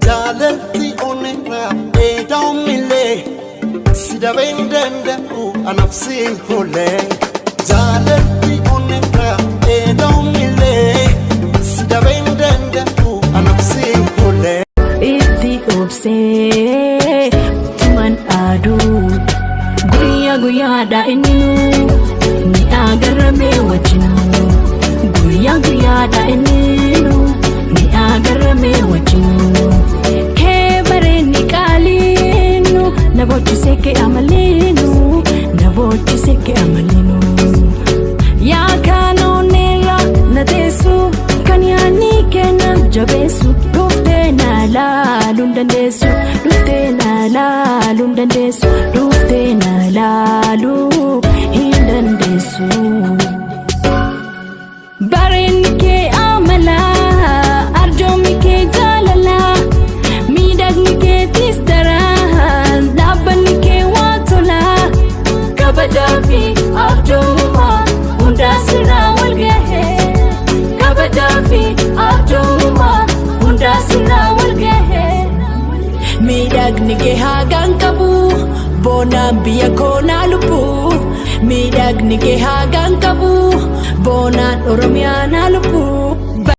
Jaalalti onnirraa dheedaa'umillee si dabeen danda'u anafsiin hullee. Jaalalti onnirraa dheedaa'umillee si dabeen danda'u anafsiin hullee. Itti obsee tuman aduu guyyaa guyyaadha inni ni agarame wajjinu, guyyaa guyyaadha inni ni agarame wajjinu. Kee bareenni qaaliinu na boochisee, kee amaliinu na boochisee, kee amaliinu. Yaa kaanoonneerra na teessu, kan yaadni kenna jabeessu, dhuftee na laaluun dandeessu, dhuftee na laaluun dandeessu, dhuftee na laaluu hin dandeessu. Bareenni kee amala, arjoomni kee jaalala, miidhagni keetis daran, dhaabbanni kee waa tola. Kabajaa fi arjoomummaa hundaa sirraa wal gahe. Kabajaa fi arjoomummaa hundaa sirraa wal gahe. Miidhagni kee haagaan qabu, boonaan biyya koonaa lubbuu. Miidhagni kee haagaan qabu, boonaan Oromiyaa naa lubbuu.